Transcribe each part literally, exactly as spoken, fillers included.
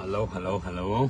Hello, hello, hello.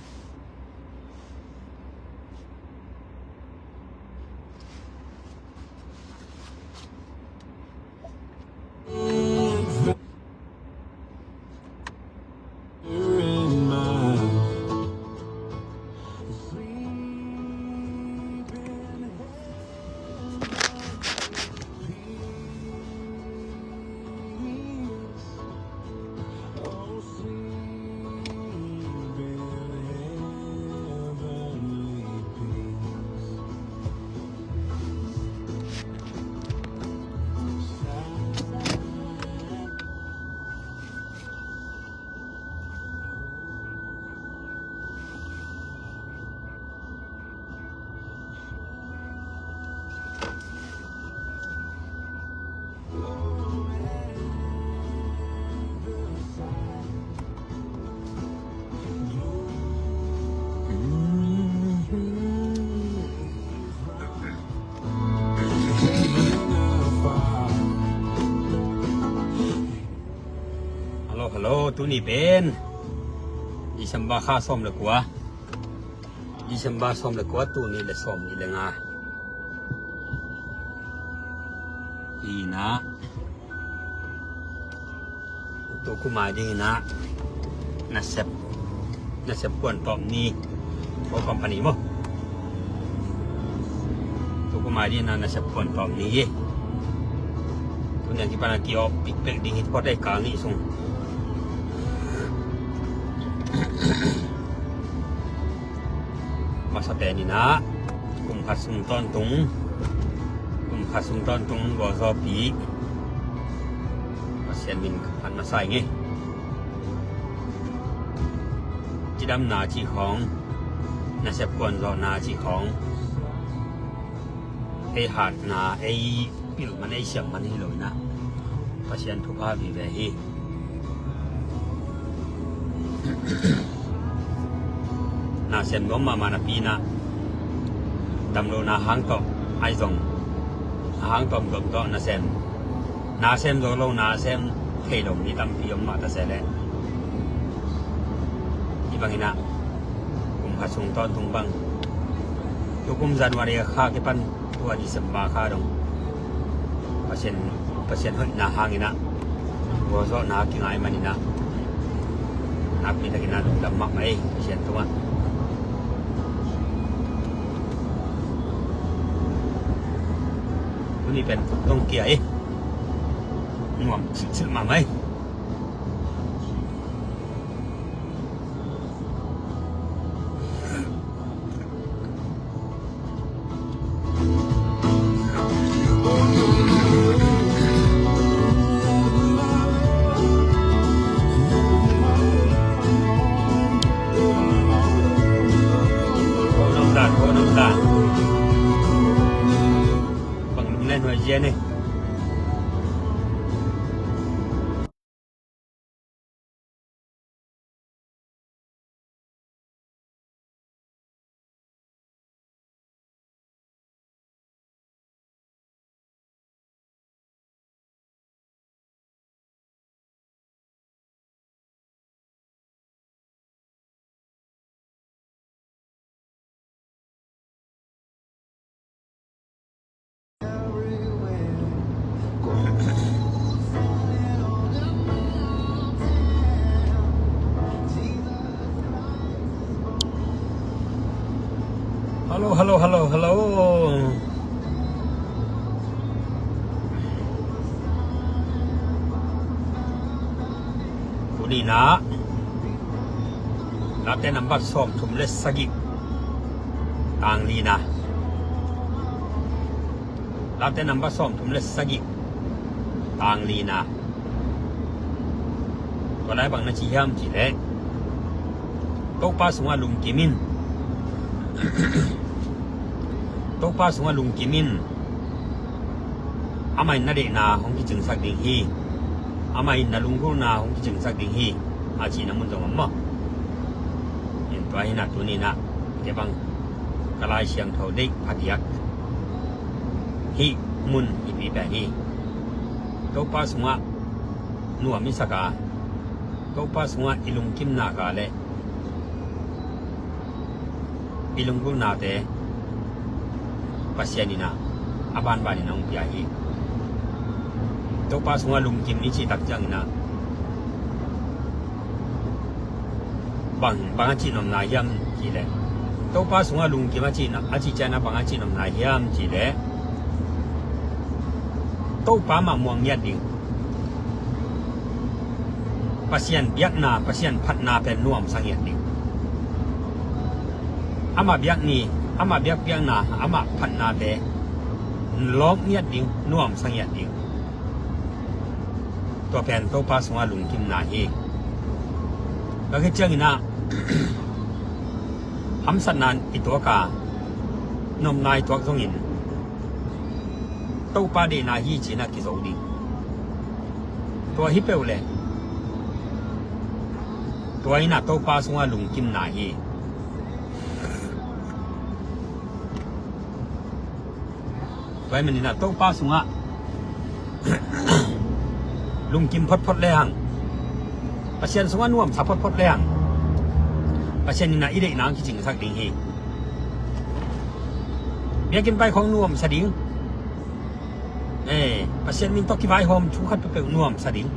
Hello, hello, tuni pen December kha sawm le kua. December sawm le kua, tuni le sawm ni le nga. Ina. Tu kum a ding ina. Nasep. Nasep kuan tawm ni. Ko company mo. Tu kum a ding ina nasep kuan tawm ni. Tuni a kipan a ki-awp pikpek ding hi pot ei kal nih sung. Masa pen ina kum khat sung tawntung, kum khat sung tawntung gualzawhpih Pasian min khat masa ing ei. Cidamna cih khawng, nasep kuanzawhna cih khawng, ei hatna, ei pilh man, ei siam man hi lo ina. Pasian thupha vive hi. Na sem nuam mahmah napi ina, damlohna hang tawh, ahi zong a hang tawm tawm tawh na sem, na sem zo lo, na sem thei lo mi tampi om mah ta se leh, hih bang ina kum khat sung tawntung bang, tu kum January kha kipan tua December kha dong Pasian, Pasian hoihna hang ina gualzawhna kingai man ina, nakpi tak ina lungdam mahmah ei Pasian tungah. Tuni pen dong kia ei, nuam silhsilh mahmah ei. Hello, hello, hello, hello. Tuni ina Late nambat sawmthum le sagih, tang lina. Late nambat sawmthum le sagih, tang lina. Tua lai bang na ci hiam cih leh, Topa sungah lungkim in. Topa sungah lungkim in. Amah in na deihna hong kicingsak ding hi. Amah in na lunggulhna hong kicingsak ding hi, a cihna mun zong om maw? In tua hi ina tuni ina kei bang ka Lai Siangtho deih phadiak hih mun i pi pen hi. Topa sungah nuam i sak a, Topa sungah i lungkim nak leh I lunggulhnate Pasian in ah a banbanin a hong pia hi. Topa sungah lungkim i cih tak ciangin ah bang, bang a cihnopna hiam cih leh, Topa sungah lungkim a cihna, a cih ciangin ah bang a cihnopna hiam cih leh, Topa mah muang ngiat ding. Pasian biakna, Pasian phatna pen nuamsa ngiat ding. Amah biak ni, amah biak biakna, amah phatnate lawp ngiat ding, nuamsa ngiat ding. Tua pen Topa sungah lungkimna hi. Tua khit ciangin ah hamsatna i tuak a, nopna i tuak zongin Topa deihna hi ci-in ah kizo ding. Tua hi peuh leh tua in ah Topa sungah lungkimna hi. Tua ahih manin ah Topa sungah lungkim photphot lehang, Pasian sungah nuamsa photphot lehang, Pasian in ah i deihna hong kicingsak ding hi. Biakinn pai khawng nuamsa ding. Eh, Pasian min tawh kivaihawm thu khat peuhpeuh nuamsa ding.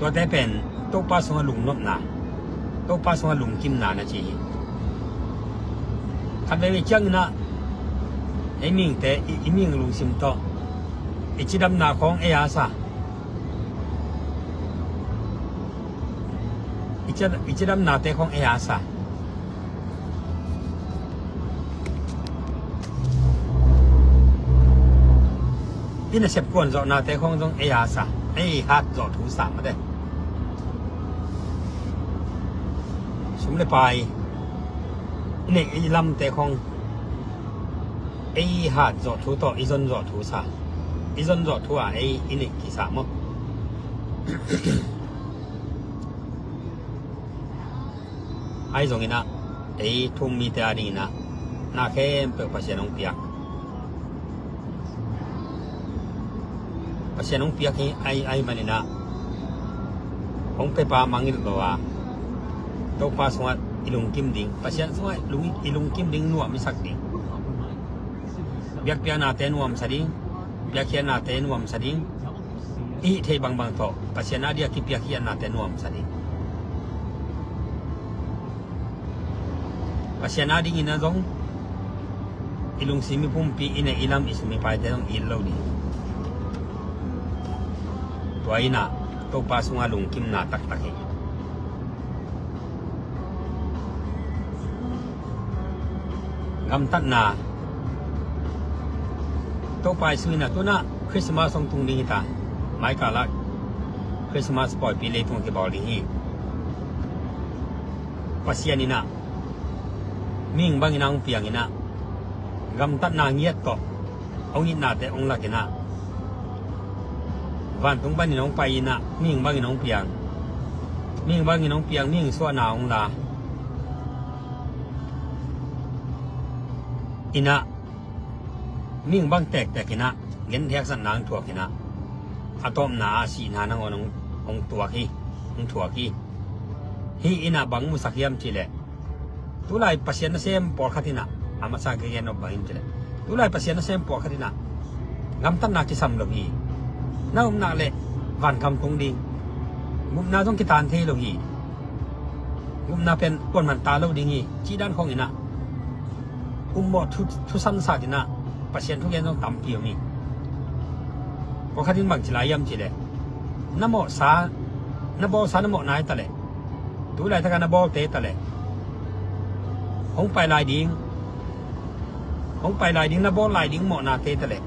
Tuate pen Topa sungah lungnopna, Topa sungah lungkimna na ci hi. Khat veivei ciangin ah ei mihingte i, i mihing lungsim tawh i cidamna khawng ei a sa. I ci, i cidamnate khawng ei a sa. I nasep kuan zawhnate khawng zong ei a sa. Ei hat zawh thu sa mate. Sum le pai, i neih i lamte khawng ei hat zawh thu tawh i zon zawh thu sa. I zon zawh thu a ei i neih kisa maw? Ahi zongin ah ei thu-um mite a dingin ah na khempeuh Pasian hong piak. Pasian hong piak hi. Ahi, ahih manin ah hong piapa mangngilh lo a, Topa sungah i lungkim ding, Pasian sungah lung, i lungkim ding nuam i sak ding. Biakpiaknate nuamsa ding, biakhiatnate nuamsa ding. I hih theih bangbang tawh Pasian a dia kipiak khiatnate nuamsa ding. Pasian a dingin ah zong i lungsim i pumpi, i neih i lam, i sum i paite zong it lo ding. Tua in ah Topa sungah lungkimna taktak hi. Gamtatna. Topa Jesu in ah tu-in ah Christmas hong tung ding hi ta. Mai kal ah Christmas pawipi leitung ah kibawl ding hi. Pasian in ah mihing bangin ah hong piang in ah, gamtatna ngiat tawh hong itnate hong lak in ah, vantung panin hong pai in ah, mihing bangin hong piang, mihing bangin hong piang, mihing suahna hong la in ah, mihing bang tektek in ah, gentheih haksatna hong thuak in ah, a tawpna ah sihna nangawn hong, hong tuak hi, hong thuak hi. Hih in ah bang musak hiam cih leh, tulai Pasian nasem pawlkhat in ah, a masa ka gen nop bang hiam cih leh, tulai Pasian nasem pawlkhat in ah gamtatna kisam lo hi. Na up nak leh van gam tung ding, gupna zong kitan thei lo hi. Gupna pen kuaman ta lo ding hi, cih dan khawng in ah, ummawh thu, thusan sat in ah, Pasian thugen zong tampi om hi. Pawlkhat in bang ci lai hiam cih leh, na mawhsa, na bawlsa na mawhna hi ta leh, tu laitak a na bawlte ta leh, hong pai lai ding, hong pai lai ding, na bawl lai ding mawhnate ta leh,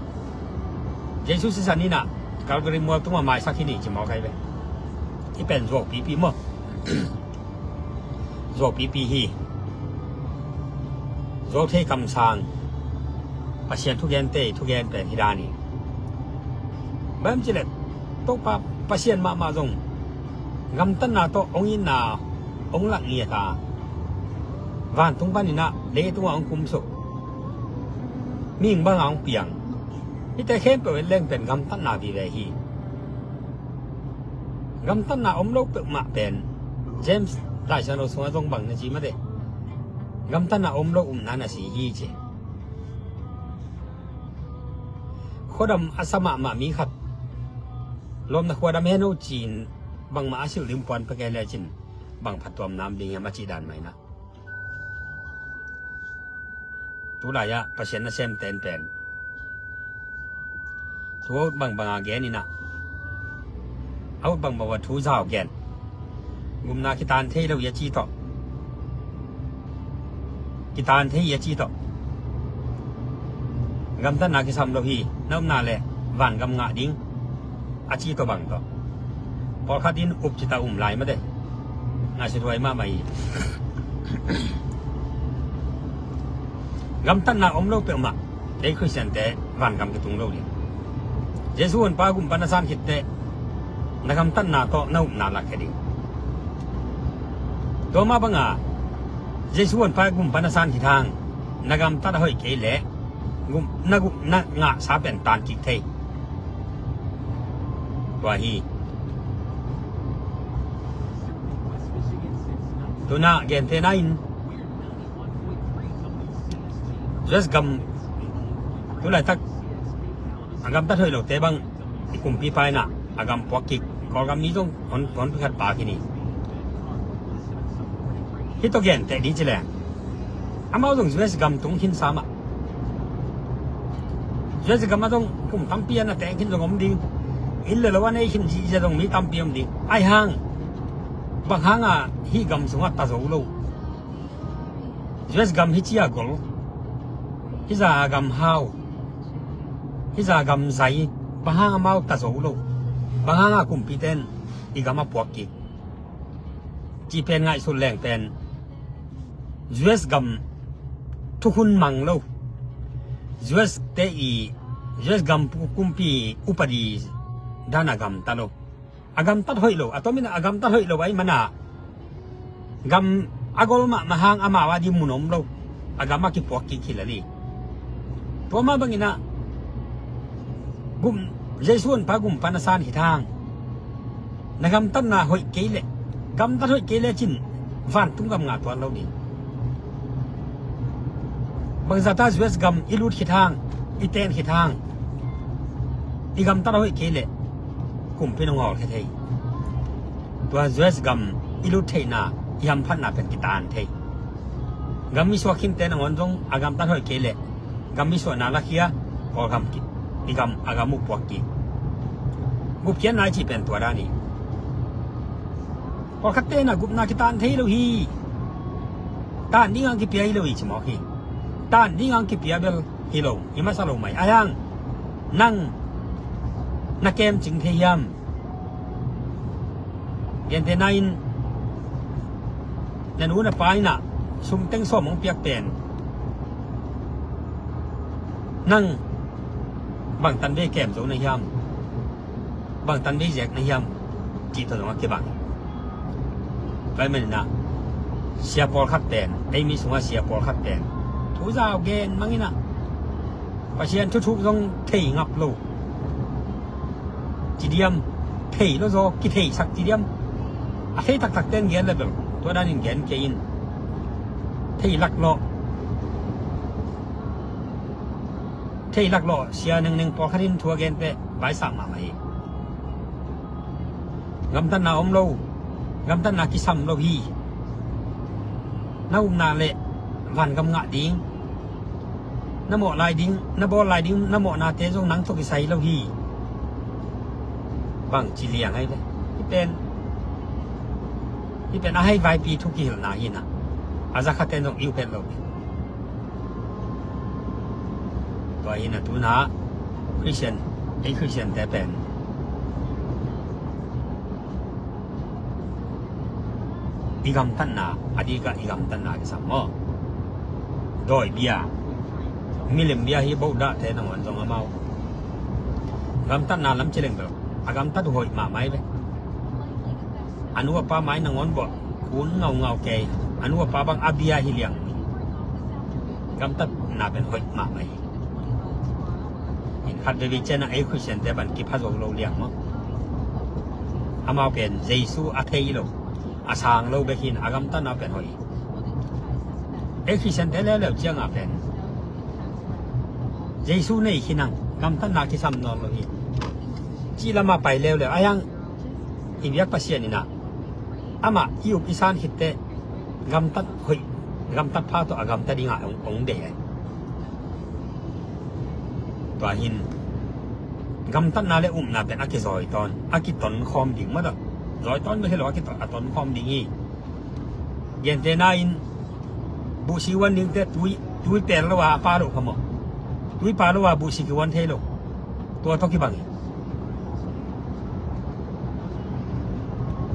Jesu sisan in ah Calvary mual tungah maisak hi ni ci mawk ahi ve. Hih pen zuaupipi maw? Zuaupipi hi. Zuauthei kamsang, Pasian thugente thugen pen hih dan hi. Bang hiam cih leh Topa Pasian mahmah zong gamtatna tawh hong itna hong lak ngiat a, vantung panin ah leitungah hong kumsuk, mihing bangah hong piang. Hihte khempeuh et leng pen gamtatna vive hi. Gamtatna om lo peuhmah pen James laisiangtho sungah zong bang na ci mate, Gamtatna om lo upna na si hi ci. Khuadam a sa mahmah mi khat lawmna khuadam hen uh ci-in bangmah a silh ding puan pek e lecin bang phattuamna om ding hiam a cih dan mah inah. Tulai-ah Pasian nasemte in pen thu a ut bangbanga gen inah, a ut bangbanga thu zau gen. Gupna kitan thei lo hi a ci tawh, kitan thei hi a ci tawh, gamtatna kisam lo hi, na upna le vangam ngah ding a ci tawh bang tawh. Pawlkhat in up cita um lai mate. Ngaihsuthuai mahmah hi. Gamtatna om lo peuhmah ei Khristiante vangam kitung lo ding. Jesu honpa gum pan a san khitteh na gamtatna tawh na upna lakkhia ding. Tua mah banga Jesu honpa gum pan a san khit hang na gamtat a hoih kei leh gum, na gum, na ngahsa pen tan kik thei. Tua hi. Tuna gentehna in U S gam tulaitak a gamtat hoih lote bang i kumpipa inah a gam puak kik, Kawlgam mi zong hon, hon pikhat pa kini. Hih tawh genteh ding ci leng amau zong U S gam tung khinsa mah. U S gam ah zong kum tampi a na teng khin zong om ding. Inn le lo a nei khin zihziah zong mi tampi om ding. Ahi hang bang hanga hih gam sungah ta zo lo? U S gam hih ci-a gol, hih za a gam hau, hih za a gam zai, bang hang amau ta zo lo? Bang hanga kumpite in i gam a puak kik? Ci pen ngaihsut leng pen U S gam thukhun mang lo, U S te i, U S gam pu-, kumpi upadi dan a gamta lo. A gamtat hoih lo, a tomin a gamtat hoih lo ahih mana gam a gol mahmah hang amau a ding mun om lo, a gam a kipuak kik hi lel hi. Tua mah bangin ah gum, Jesu honpa gum pan a san khit hang na gamtatna hoih kei leh, gamtat hoih kei lecin vantung gam ngah tuan lo ding. Bangzah ta U S gam i lut khit hang, i ten khit hang i gamtat hoih kei leh kumpi nong hawlkhia thei. Tua U S gam i lut theihna, i hamphatna pen kitan thei. Gam i suak khinte nangawn zong a gamtat hoih kei leh gam i suahna lakhia, Kawlgam kik, i gam, a gam uh puak kik. Gupkhiatna i cih pen tua dan hi. Pawlkhatte na gupna kitan thei lo hi. Tan ding ang kipia hi lo hi ci mawk hi. Tan ding ang kipia bel hi lo, i masa lo mai. Ahi hang nang na kemcing thei hiam? Gentehna in na nu na pa inah sum teng sawm hong piak pen nang bangtan vei kem zo na hiam? Bangtan vei zek na hiam? Cih tawh zong a kibang. Tua ahih manin ah sia pawlkhat pen, ei mi sungah sia pawlkhat pen thu zau gen mang inah Pasian thuthuk zong thei ngap lo ci diam, thei lo zaw kitheisak ci diam? A thei taktakte in gen le bel tua danin gen kei in. Thei laklawh, thei laklawh sia nengneng pawlkhat in thu a gen teh baisak mahmah hi. Gamtatna om lo, gamtatna kisam lo hi. Na upna le vangam ngah ding, na mawh lai ding, na bawl lai ding, na mawhnate zong nang tawh kisai lo hi. Bangci liang ahi ve. Hih pen, hih pen a haivaipi thu kihilhna hi inah a zakhatte zong i up het lo hi. Tua hi inah tuna Khristian, ei Khristiante pen i gamtatna, a dikah i gamtatna kisam maw? Dawi bia, milim bia hi. Bodahte nangawn zong amau gamtatna lam ci leng bel a gamtat uh hoih mahmah hi ve. A nu a pa mai nangawn buah kun ngaungau kei, a nu a pa bang a bia hi liang. Gamtatna pen hoih mahmah hi. In khat veve cianah ei Khristiante ban kipha zo lo liang maw? Amau pen Jesu a thei lo, a sang lo bek hi inah a gamtatna pen hoih hi. Ei Khristiante leuleu cianga pen Jesu nei khin ang, gamtatna kisam nawn lo hi. Cih lamah pai leuleu a hiang i biak Pasian inah amah i up i san khitteh gamtat hoih, gamtat pha tawh a gamta dingah hong, hong deih ai. Tua hin gamtatna le upna pen a kizawi tawn, a kiton khawm ding mah tawh. Zawi tawn mah hi lo, a kiton, a ton khawm ding hi. Gentehna in buhsi huan dingte tui, tui pel lo a, a pa lo kha maw? Tui pa lo a buhsi kihuan thei lo. Tua tawh kibang hi.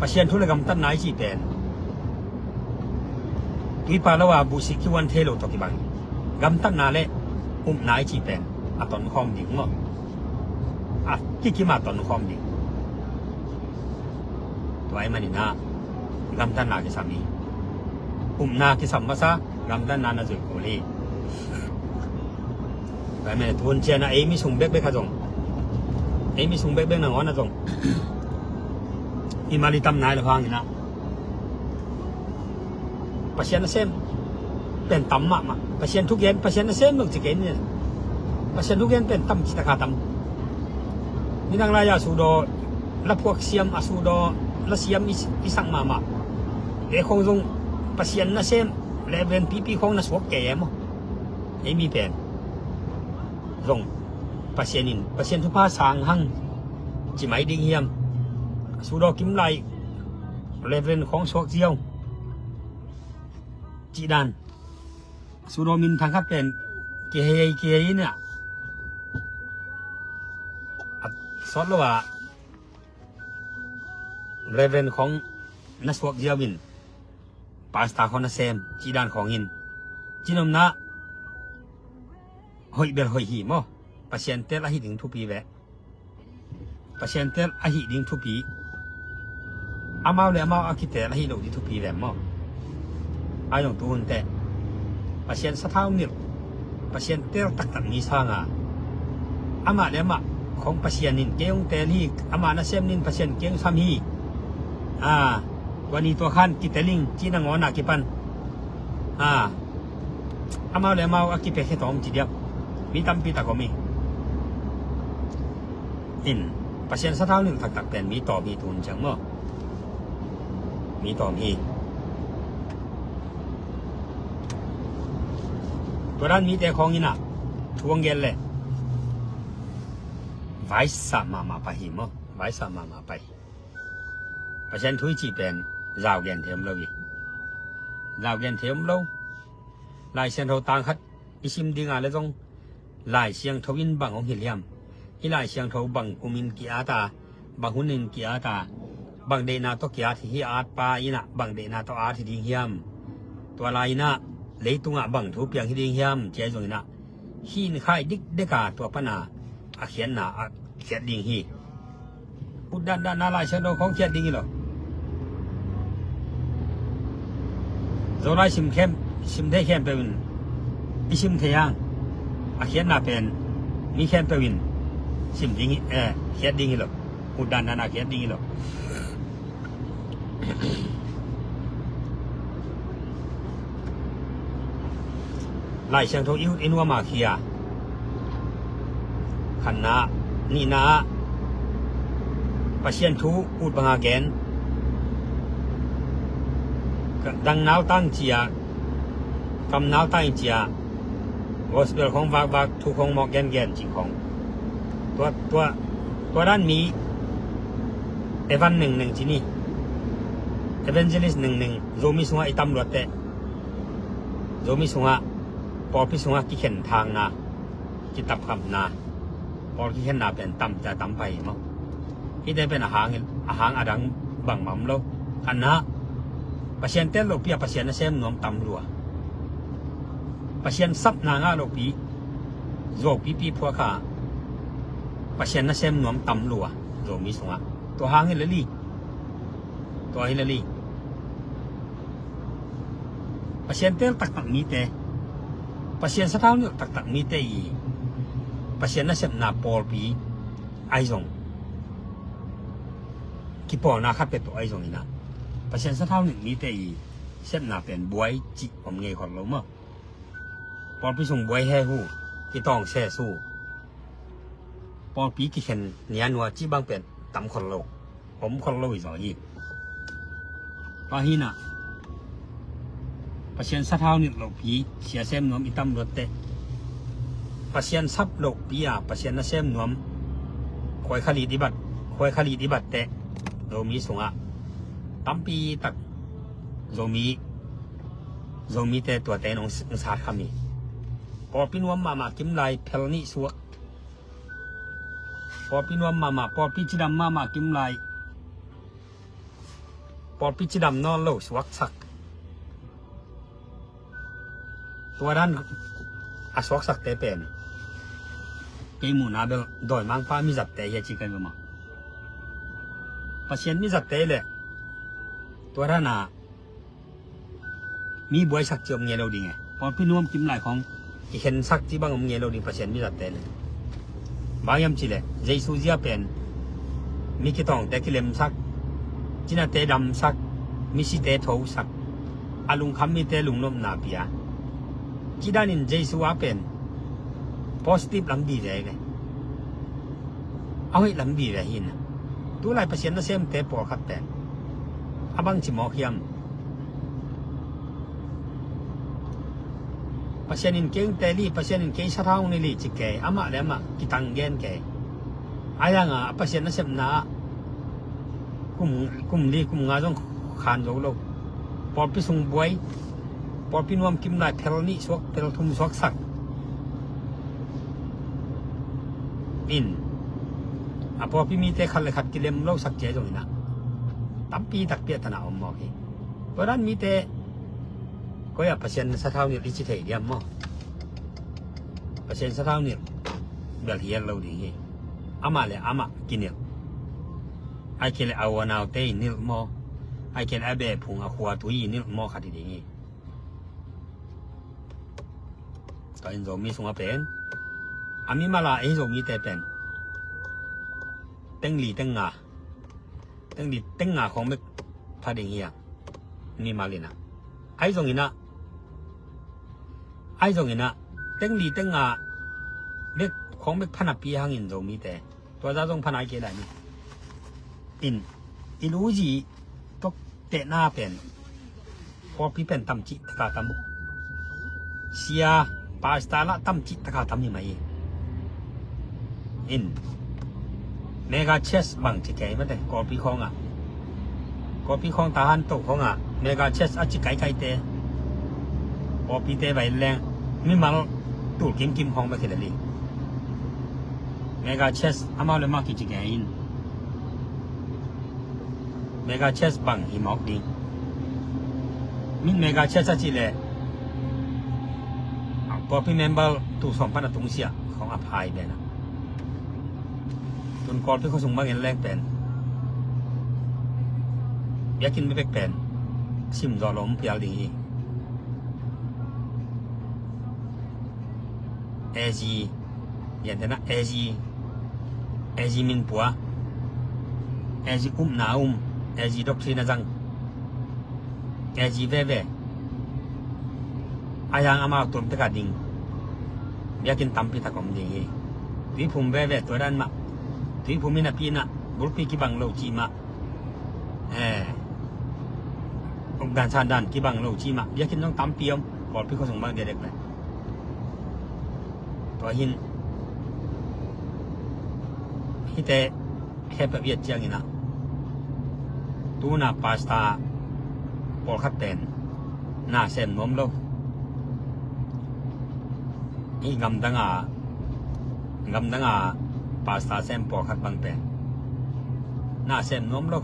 Pasian thu le gamtatna i cih pen tui pa lo a buhsi kihuan thei lo tawh kibang hi. Gamtatna le upna i cih pen a ton khawm ding maw? A kikim a ton khawm ding. Tua ahih maninah gamtatna kisam hi. Upna kisam masa, gamtatna na zuih kul hi. Tua ahih manin tuhun cianah ei mi sung bekbek ah zong, ei mi sung bekbek nangawn ah zong i mal i tam nai lo hanginah Pasian nasem pen tam mahmah. Pasian thugen, Pasian nasem lo ci kei ni. Pasian thugen pen tam ci taka tam. Nidang lai-a sudaw la phuak siam, a sudaw la siam i, i sak mahmah. Ei khong zong Pasian nasem, Reverend pipi khong na suak kei e maw? Ei mi pen zong Pasian in, Pasian thupha sang hang ci mai ding hiam? Sudaw kim lai Reverend khong suak ziau cih dan. Sudaw minthang khat pen kihei kihei inah a sawt lo a Reverend khong na suak ziau in, Pastor khong na sem cih dan khong in, cinomna hoih bel hoih hi maw? Pasian tel ahi ding thupi ve. Pasian tel ahi ding thupi. Amau le amau a kitel ahi lo ding thupi ve maw? A zong tuhun teh Pasian sathau nilh, Pasian tel taktak mi sanga amah le amah khong Pasian in kei hong tel hi, amah nasem ning Pasian kei hong sam hi. A, tua ni tua khan kitel ing cih nangawn a kipan a, amau le amau a kipia khe tawm ci diam. Mi tampi tak om hi. In, Pasian sathau nilh taktak pen mi tawm hi, tuhun ciang maw? Mi tawm hi. Tua dan mite khawng inah thu hong gen leh vaisa mahmah pai hi maw? Vaisa mahmah pai. Pasian thu i cih pen zau gen thei om lo hi. Zau gen thei om lo. Lai Siangtho tang khat i sim dinga le zong Lai Siangtho in bang hong hilh hiam? Hih Lai Siangtho bang kumin ki-at a, bang hunin ki-at a, bang deihna tawh ki-at hi, hih at pa inah bang deihna tawh at hi ding hiam? Tua lai inah leitungah bang thu piang hi ding hiam? Ci ahi zonginah khin khai dikdek a, tua pana a khiatna a khiat ding hi. Utdandanna Lai Siangtho khawng khiat ding hi lo. Zolai sim khem, sim thei khempeuh in i sim thei hang, a khiatna pen mi khempeuh in sim ding hi, eh, khiat ding hi lo. Utdandanna khiat ding hi lo. Lai Siangtho i ut i nuam a khia. Khatna, nihna ah Pasian thu ut banga gen. Dang nautang cia, kam nautang cia, gospel khong vakvak, thu khong mawk gengen cih khong. Tua, tua, tua dan mi evan nengneng ci ni. Evangelist nengneng Zomi sungah i tam luatteh, Zomi sungah, pawlpi sungah kikhen thangna, kitapkhamna, pawl kikhenna pen tamte a tam pai hi maw? Hihte pen a hang, a hang a dang bangmah om lo. Khatna, Pasian tel lohpi a Pasian nasem nuam tam lua. Pasian sapna ngah lohpi, zuaupipi phuak a Pasian nasem nuam tam lua Zomi sungah. Tua hang hi lel hi. Tua hi lel hi. Pasian tel taktak mite, Pasian sathau nilh taktak mite i Pasian nasepna pawlpi ahi zong, kipawlna khat peuh tawh ahi zonginah Pasian sathau nilh mite i sepna pen buai cih om ngei khol lo maw? Pawlpi sung buai he hu, kitawng se su. Pawlpi kikhen nianua cih bang pen tam khol lo, om khol lo hi zaw hi. Tua hi-in ah Pasian sathau nilh lohpi, sia sem nuam i tam luat teh, Pasian sap lohpi a Pasian nasem nuam khuai khalit i bat, khuai khalit i bat teh, Zomi sungah tampi tak Zomi, Zomite tuate in hong sat kham hi. Pawlpi nuam mahmah kimlai phel nih suak. Pawlpi nuam mahmah, pawlpi cidam mahmah kimlai, pawlpi cidam nawn lo suaksak. Tua dan a suaksakte pen kei muhna bel dawimangpa mizatte hi a ci ka hi mah. Pasian mizatte le tua dan a mi buaisak ci om ngei lo ding e. Pawlpi nuam kimlai khong kikhensak ci bang om ngei lo ding Pasian mizatte le. Bang hiam cih leh Jesu zia pen mi kitawngte kilemsak, cinate damsak, misite thosak, a lungkham mite lungnopna pia. Ci danin Jesu a pen positive lam vive ve, a hoih lam vive hi-in ah, tulai Pasian nasemte pawlkhat pen a bang ci mawk hiam? Pasian in kei hong teel hi, Pasian in kei sathau hong nilh hi ci kei, amah le amah kitang gen kei. Ahi hangin a Pasian nasepna ah kum, kum li kum nga zong khan zo lo. Pawlpi sung buai, pawlpi nuam kimlai phel nih suak, phel thum suaksak in, a pawlpi mite khat le khat kilem losak ci zongin ah tampi takpi a tana om mawk hi. Tua dan mite koi ah Pasian sathau nilh i ci thei diam maw? Pasian sathau nilh bel hial lo ding hi. Amah le amah kinilh. Ahih kei leh a u a naute i nilh maw? Ahih kei leh a beh phung a khua tui i nilh maw khat hi ding hi. Tua in Zomi sungah pen a mimal a ei Zomite pen teng li teng nga, teng li teng nga khawng bek pha ding hi a, mimal in ah. Ahi zongin ah, ahi zongin ah teng li teng nga bek khawng bek pha napi hangin Zomite tua zah zong pha nai kei lai ni. In, i lu i zi tawh tehna pen pawlpi pen tam cih taka tam, sia, pastor lah tam cih taka tam hi mah hi. In, mega church bang ci kei mate, kawlpi khawngah, kawlpi khawng Tahan to khawngah mega church a ci kaikaite, pawlpite vai leng mimal tul kimkim khawng bek hi lel hi. Mega church amau le amau kici kei in, mega church bang hi mawk ding. Min mega church a cih leh pawlpi member tul sawm pan a tungsiah khawng a phai pen a. Tun kawlpi khuasung bangin leng pen biakinn bekbek pen sim zawh lo om pial ding hi. A G, lian tena A G, A G min pua, A G upna um, A G doctrine a zang, A G veve. Ahi hang amau tuam tekah ding biakinn tampi tak om ding hi. Tuiphum veve tua dan mah, tuiphum in a pi in a bulpi kibang lo cih mah, eh, uk dan san dan kibang lo cih mah biakinn zong tampi om, kawlpi khuasung bang dekdek le. Tua hin hihte khempeuh i et ciangin ah, tu-in ah pastor pawlkhat pen na sem nuam lo. Hih gamdang a, gamdang a pastor sem pawlkhat bang pen na sem nuam lo.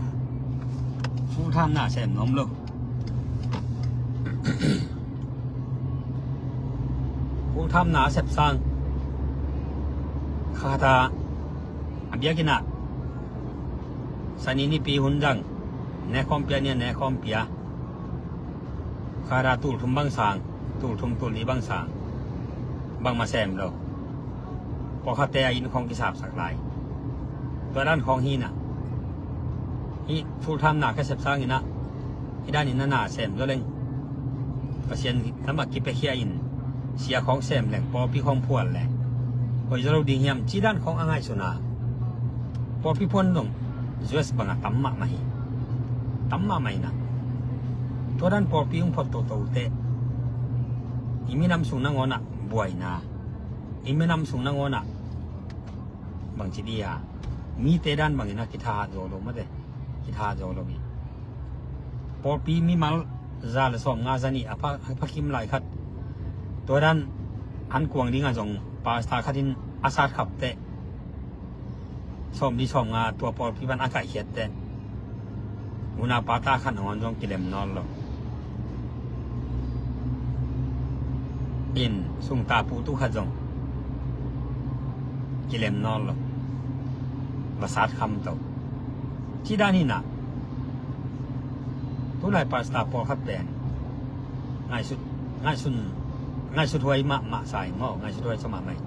Full time na sem nuam lo. Full time na a sep sang, khat a, a biakinn ah Sani nipi hun zang, nekhawm pia ni a nekhawm pia. Khat a tul thum bang sang, tul thum tul li bang sang, bangmah sem lo. Pawlkhatte a inn khawng kisapsak lai. Tua dan khawng hi-in ah, hih full time na ka sep sangin ah, hih danin na na sem zaw leng, Pasian lamah kipiakhia in, Sia khawng sem leng, pawlpi khawng phual leng, hoih zaw lo ding hiam, ci dan khawng a ngaihsun a, pawlpi phuan dong U S bangah tam mahmah hi. Tam mahmah hi na. Tua dan pawlpi hong phot toto teh, i minam sung nangawnah buaina, i minam sung nangawnah bangci dia, mite dan bangin a kithahat zo lo mate. Kithahat zo lo hi. Pawlpi mimal za le sawmnga za nih a pha, a pha kim lai khat, tua dan an kuang dingah zong pastor khatin a sat khap teh, sawmli sawmnga tua pawlpi pan a kaihkhiat teh, unau pastor khat nangawn zong kilem nawn lo. In sungta putu khat zong kilem nawn lo. Va sat kham to. Ci dan hi na. Tulai pastor pawlkhat pen ngaihsut, ngaihsun, ngaihsut huai mahmah sa hi maw, ngaihsut huai sa mahmah hi.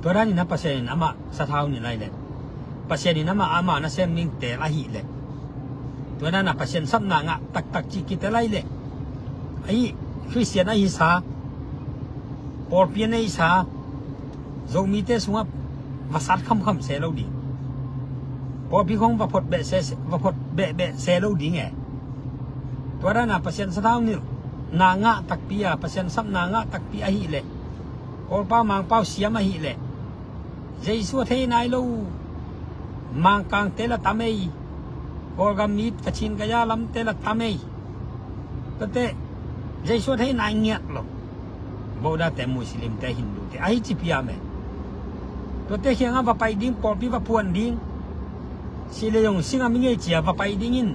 Tua dan hi na, Pasian in amah sathau nilh lai leh, Pasian in amah, amah nasem ning teel ahih leh, tua dan a Pasian sapna ngah taktak cih kitel lai leh, ahi Khristian ahi sa, pawlpi a nei sa Zomite sungah va sat khamkham se lo ding. Pawlpi khawng va phot behseh, va phot behbeh se lo ding e. Tua dan a Pasian sathau nilh na ngah takpi a, Pasian sapna ngah takpi ahih leh, Kawlpau Mangpau siam ahih leh, Jesu a thei nai lo Mangkangte la tam ei, Kawlgam mi Kachin Kaya lamte la tam ei. Tuate Jesu a thei nai ngiat lo. Buddha te, Muslim te, Hindu te, ahi ci piam e. Tuate kiangah va pai ding, pawlpi va phuan ding. Sih le zong sing a mi ngei cia va pai ding in,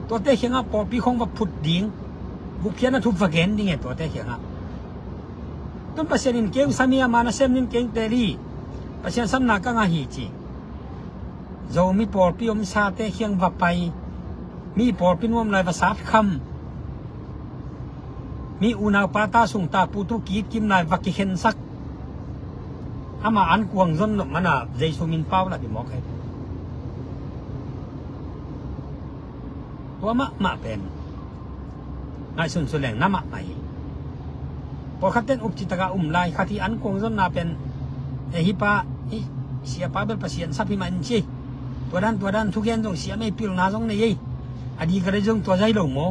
tuate kiangah pawlpi khawng va phut ding. Gupkhiatna thu va gen ding e tuate kiangah. Tun Pasian in kei hong sam hi, ama nasem ning kei hong teel hi, Pasian sapna ka ngah hi ci Zomi pawlpi omsate kiang va pai, mi pawlpi nuam lai va sat kham, mi unau pata sungta putu ki-it kim lai va kikhensak, ama an kuang zon nop mana Jesu min pau la hi mawk hi. Tua mahmah pen ngaihsun suk leng na mahmah hi. Pawlkhat ten upci taka um lai, khat hi an kuang zonna pen, e, hih pa, hih siapa bel Pasian sap hi mah in ci. Tua dan, tua dan thugen zong siam ei, pilna zong nei ei. A di ka dei zong tua zai lo maw?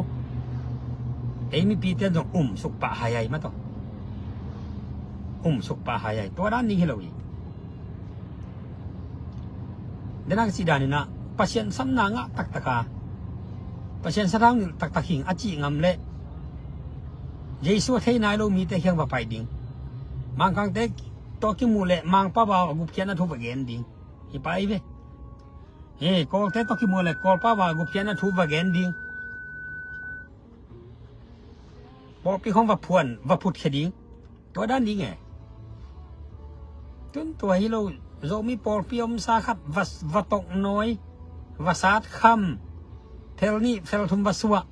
Ei mipi ten zong um suk pah hai hai mah tawh. Um suk pah hai hai. Tua dan ding hi lo hi. Dena ka cih dan inah Pasian sapna ngah taktaka, Pasian sathau nilh taktak hing a cih ngam leh, Jesu a thei nai lo mite kiang va pai ding. Mangkangte tawh kimuh leh Mangpau a gupkhiatna thu va gen ding. Hi pai ve. He, Kawlte tawh kimuh leh Kawlpau a gupkhiatna thu va gen ding. Pawlpi khawng va phuan, va phutkhia ding. Tua dan ding e. Tun tua hi lo, Zomi pawlpi omsa khat va, va toknawi, va sat kham, phel nih phel thum va suah.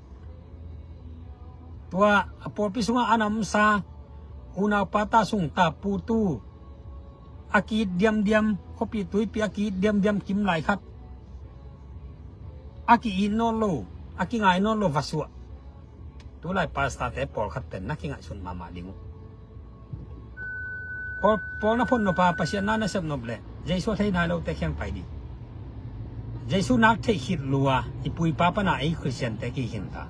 Tua a pawlpi sungah an omsa unau pata sungta putu a ki-it diamdiam, khuapi tuipi a ki-it diamdiam kim lai khat a ki-it nawn lo, a kingai nawn lo va suah. Tulai pastor te pawlkhat pen na kingaihsun mahmah ding uh. Paul, Paul na phot nop a Pasian na na sep nop leh Jesu a thei nai lote kiang pai ding. Jesu nak theih khit lua i puipa pana ei Khristian te kikhin ta.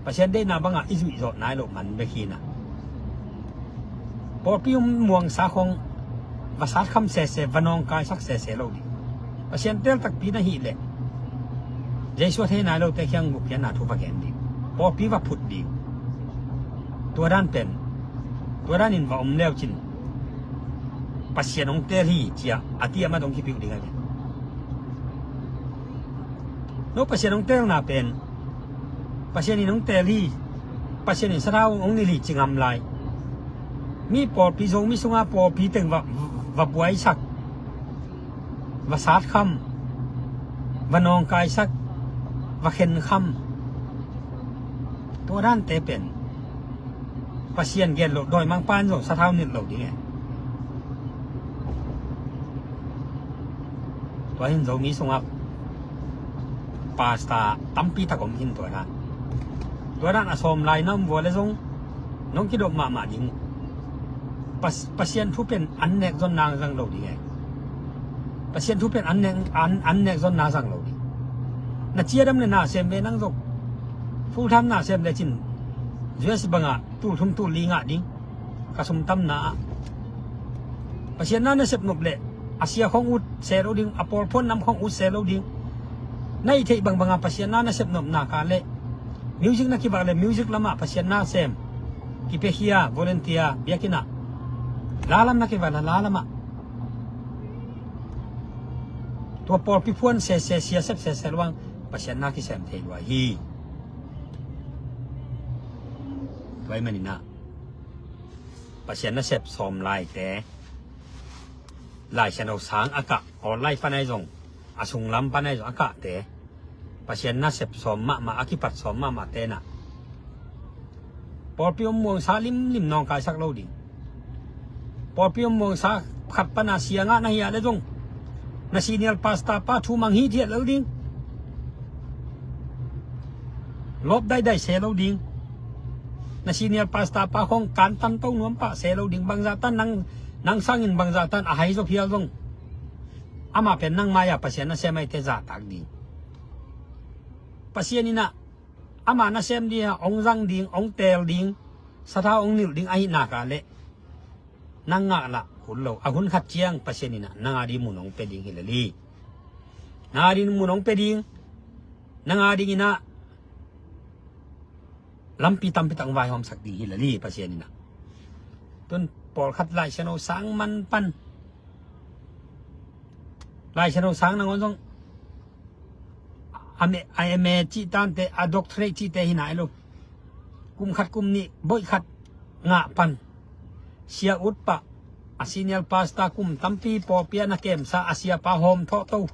Pasian deihna bangah i zuih zawh nai loh man bek hi na. Pawlpi um muangsa khong va sat kham sese, va nawngkaisak sese lo ding. Pasian tel takpi na hih leh Jesu a thei nai lote kiang gupkhiatna thu va gen ding. Pawlpi va phut ding. Tua dan pen, tua dan in va om leu cin Pasian hong tel hi cia a ti a mat hong kipiuh ding a ve. No Pasian hong telna pen Pasian in hong tel hi, Pasian in sathau hong nilh hi ci ngam lai. Mi pawlpi, Zomi sunga pawlpi teng va, va buaisak, va sat kham, va nawngkaisak, va khen kham. Tua dante pen Pasian gen loh, dawimangpa in zong sathau nilh lo ding e. Tua hin Zomi sungah pastor tampi tak om hin tua dan. Tua dan a sawm lai na om vua le zong nong kidop mahmah ding uh. Pas- Pasian thu pen an nek zon nang zang lo ding e. Pasian thu pen an nek, an, an nek zon na zang lo ding. Na ciadam le na sem ve nang zong full time na sem le cin U S bangah tul thum tul li ngah ding. Ka sum tamna ah Pasian na na sep nop le a sia khong ut se lo ding, a pawlphuan nam khong ut se lo ding. Na i theih bangbanga Pasian na na sep nopna ka le music na kivak le music lamah Pasian na sem kipekhia volunteer biakinah lalam na kivak la lalamah tua pawlpi phuan sese sia sep sese luang Pasian na kisem thei lua hi. Tua i maninah Pasian na sep sawm laite Laisiangtho sang a kah online pan ahi zong a sunglam pan ahi zong a kahte Pasian na sep sawm mahmah a kipat sawm mahmah tenah pawlpi om muangsa limlim nawngkaisak lo ding. Pawlpi om muangsa khat pana sia ngah na hi ah le zong na senior pastor pa thu mang hi thiat lo ding. Lop daidai se lo ding. Na senior pastor pa khong kan tan to nuam pah se lo ding. Bangzah tan nang, nang sangin bangzah tan a hai zo phial zong ama pen nang mai-a Pasian na sem aite zahtak ding. Pasian inah ama na sem ding a ong zang ding, ong teel ding, sathau ong nilh ding ahi naka le nang ngah lah hun lo a hun khat ciang Pasian inah nang a ding mun ong pe ding hi leli. Nang a ding mun ong pe ding. Nang a ding inah lampi tampi tak ong vaihawmsak ding hi leli Pasian inah. Tun pawlkhat Laisiangtho sang man pan Laisiangtho sang nangawn zong a me, a M A cih tante a doctorate cihte hi nai lo. Kum khat kum nih boih khat ngah pan sia ut pah a senior pastor kum tampi pawlpi a na kemsa a siapa hawm thawh to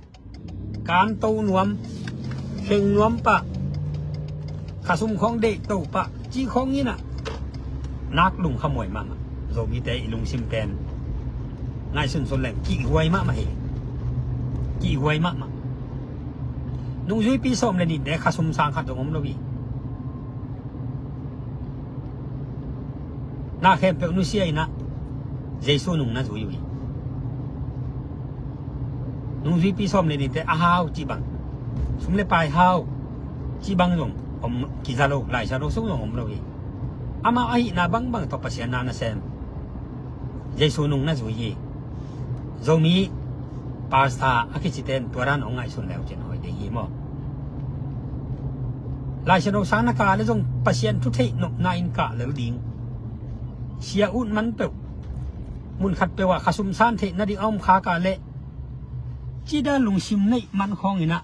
kan to nuam kheng nuam pah khasum khawng deih to pah cih khawng inah nak lungkhamuai mahmah. Zomite i lungsim pen ngaihsunsun leng kihhuai mahmah hi. Kihhuai mahmah. Nungzuipi sawm le nihte khasum sang khat zong om lo hi. Na khempeuh nusia inah Jesu nung na zui uh hi. Nungzuipi sawm le nihte a hau cih bang sum le pai hau cih bang zong om kiza lo Laisiangtho sung zong om lo hi. Amau ahihna bangbang tawh Pasian na na sem Jesu nung na zui hi. Zomi pastor a kiciten tua dan ong ngaihsun leu cin hoi ding hi maw? Laisiangtho sang na kah le zong Pasian thu theih nopna in kah lel ding. Sia ut man peuh mun khat peuh ah khasum san theih nading a om kha kah le cida lungsim neih man khawng inah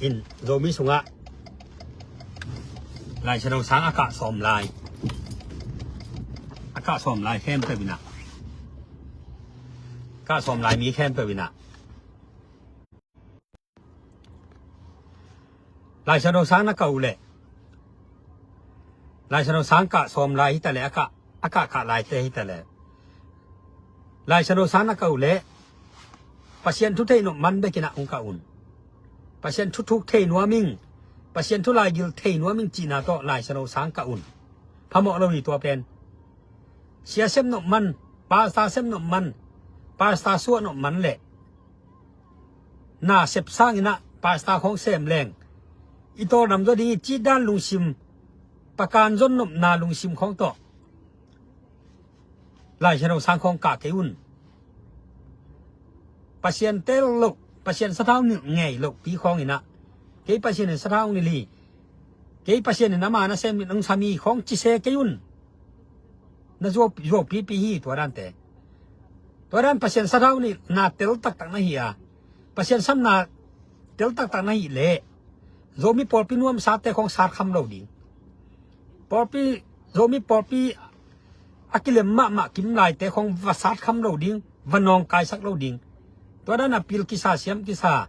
in Zomi sungah Laisiangtho sang a kah sawm lai a kah sawm lai khempeuh inah kah sawm lai mi khempeuh inah Laisiangtho sang na kah uh leh Laisiangtho sang kah sawm lai hi ta leh a kah a kah kah laite hi ta leh Laisiangtho sang na kah uh leh Pasian thu theih nop man bekinah hong kah un. Pasian thu thuk thei nuam ing Pasian thu laigil thei nuam ing cihna tawh Laisiangtho sang kah un. Phamawh lo hi tua pen. Sia sem nop man, pastor sem nop man, pastor suah nop man leh na sep sanginah pastor khawng sem leng i tawldam zaw ding i cih dan lungsim pakan zon nopna lungsim khawng tawh Laisiangtho sang khawng kah kei un. Pasian tel loh Pasian sathau nilh ngei lohpi khawnginah kei Pasian in sathau nilh hi. Kei Pasian in ama na sem nilh nong sam hi khawng cise kei un. Na zuau zuaupipi hi tua dante. Tua dan Pasian sathau nih na tel taktak na hi a Pasian samna tel taktak na hi leh Zomi pawlpi nuamsate khawng sat kham lo ding. Pawlpi Zomi pawlpi a kilem mahmah kim laite khawng va sat kham lo ding, va nawngkaisak lo ding. Tua dan a pil kisa siam kisa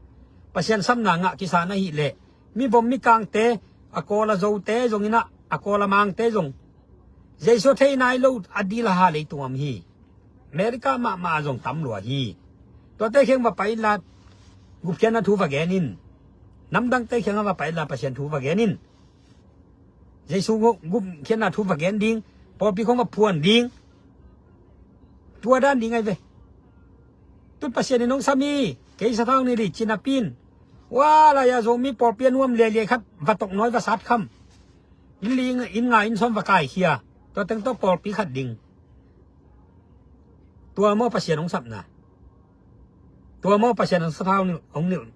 Pasian samna ngah kisa na hi leh mivom mikangte a kawl a Zote zonginah a kawl a Mangte zong Jesu thei nai lo a dil a ha leitung om hi. America mahmah a zong tam lua hi. Tuate kiang va pai inla, gupkhiatna thu va gen in. Namdangte kiangah va pai inla, Pasian thu va gen in. Jesu gupkhiatna thu va gen ding, pawlpi khong va phuan ding. Tua dan ding ahi ve. Tun Pasian in hong sam hi, kei sathau ni li cinapi in. Ua lai-a Zomi pawlpi a nuam liailiai khat va toknawi va satkham. Inn li inn nga inn sawm va kaikhia. Tua teng tawh pawlpi khat ding. Tua maw Pasian hong sapna? Tua maw Pasian hong sathau ni hong nilh?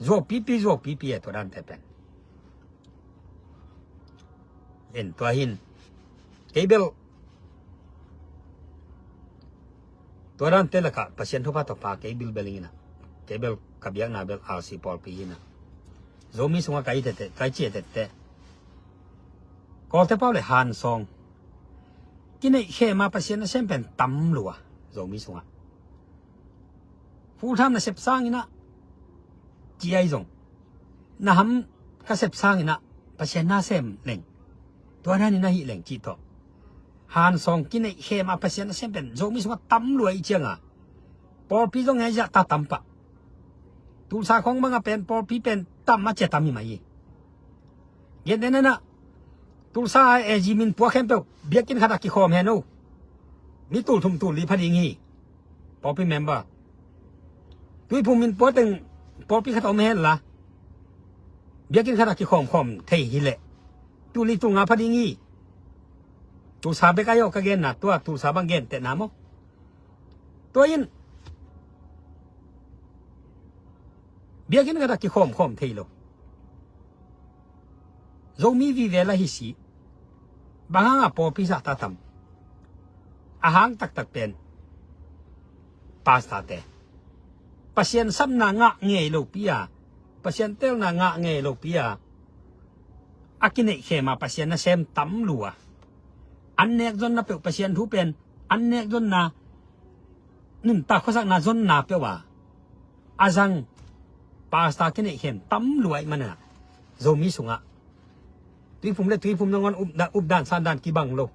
Zuau pipi, zuau pipi e tua dante pen. En tua hin. Kei bel tua dante lakah Pasian thupha tawh pa kei bilbel ing ina. Kei bel ka biakna bel R C pawlpi hi ina. Zomi sungah kai tete, kai cia tete. Kawlte pau le hansawng. Kineih khema Pasian nasem pen tam lua Zomi sungah. Full time na sep sang ina. Ci ahi zong. Na ham ka sep sang ina Pasian nasem leng. Tua dan ina hi leng ci tawh. Hansawng kineih khema Pasian nasem pen Zomi sungah tam lua i cianga. Pawlpi zong hei ziah ta tam pah. Tulsa khong banga pen pawlpi pen tam a cia tam hi mai hi. Gen den ina. Tulsa a ezi min pua khempeuh biakinn khatah kikhawm hen o. Mi tul thum tul li pha ding hi. Pawlpi member. Tuiphum min pua teng pawlpi khat om hen la. Biakinn khatah kikhawm khawm thei hi leh. Tul li tul nga pha ding hi. Tulsa bek ahi aw ka genna tua Tulsa bang gen tehna maw? Tua in biakinn khatah kikhawm khawm thei lo. Zomi vive la hi si. Bang hanga pawlpi zah ta tam? A hang taktak pen pastor te. Pasian sapna ngah ngei lo pi a. Pasian telna ngah ngei lo pi a. A kineih khema Pasian nasem tam lua. An nek zonna peuh Pasian thu pen an nek zonna nuntak khuasakna zonna peuh a a zang pastor kineih khem tam lua ih mana Zomi sungah. Tuiphum le tuiphum nangawn updan sandan kibang lo.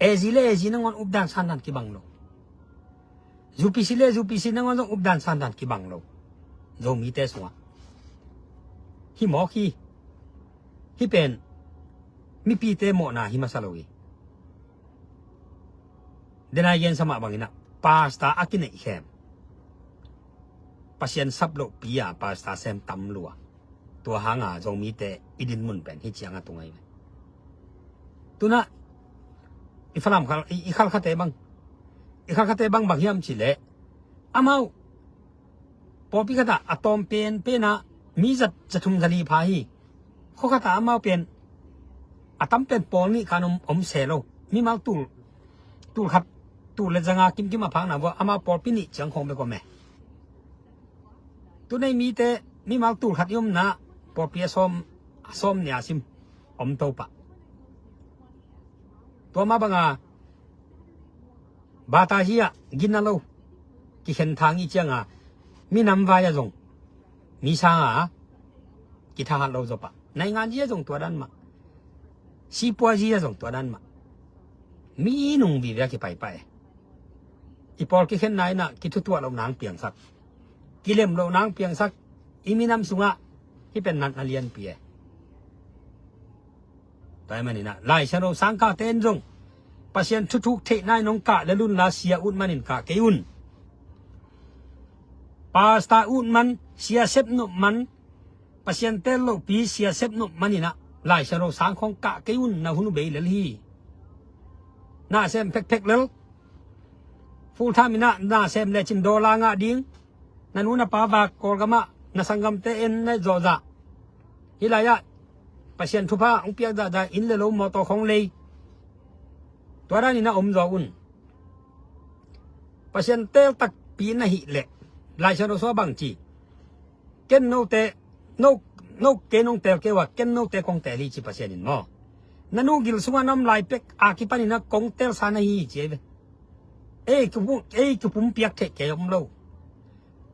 Ezi le ezi nangawn updan sandan kibang lo. Zupisi le zupisi nangawn zong updan sandan kibang lo. Zomite sungah. Hi mawk hi. Hi pen mipite mawhna hi masa lo hi. Denai gensa mah bangin ah pastor a kineih khem. Pasian sap loh pi a pastor sem tam lua. Tua hanga Zomite i dinmun pen hi cianga tung ahi ve. Tuna i Falam khal i khalkhate bang i khalkhate bang bang hiam cileh amau pawlpi khatah a tawm pen penah mi zat zathum zali pha hi. Khua khatah amau pen a tam pen pawl nih khan om, om se lo. Mimal tul tul khat tul le zanga kimkim a phakna vua amau pawlpi nih ciang khawng bek om e. Tunei mite mimal tul khat i omna pawlpi a sawm a sawm nia sim om to pah. Tua mah banga bata hi ah ginna lo kikhen thang i cianga minam vai a zong mi sanga kithahat lo zopah naingan zia zong tua dan mah. Sipua zia zong tua dan mah. Mi nung vivia kipaipah e. I pawl kikhenna inah kithutuah loh nang piangsak kilem loh nang piangsak i minam sungah hi pen natna lianpi e. Tua hi maninah Laisiangtho sangkahte in zong Pasian thuthuk theihna in hong kah le lunla sia ut manin kah kei un. Pasta ut man sia sep nop man Pasian tel lohpi sia sep nop maninah Laisiangtho sangkhawng kah kei un na hun uh bei lel hi. Na sem phekphek lel. Full time inah na sem lecin dawla ngah ding. Na nu na pa vak Kawlgamah na sanggamte en na zawhzah. Hih lai-ah Pasian thupha hong piak zahzah inn le lo mawtaw khawng lei. Tua danin a om zaw un. Pasian tel takpi na hih leh Laisiangtho sua bang ci. Ken note no no kei nong tel kei uh a ken note kong tel hi ci Pasian in maw? Na nu gil sungah na om lai pek a kipanin a kong telsa na hi ci ei ve. Ei kipum ei kipum piak theih kei om lo.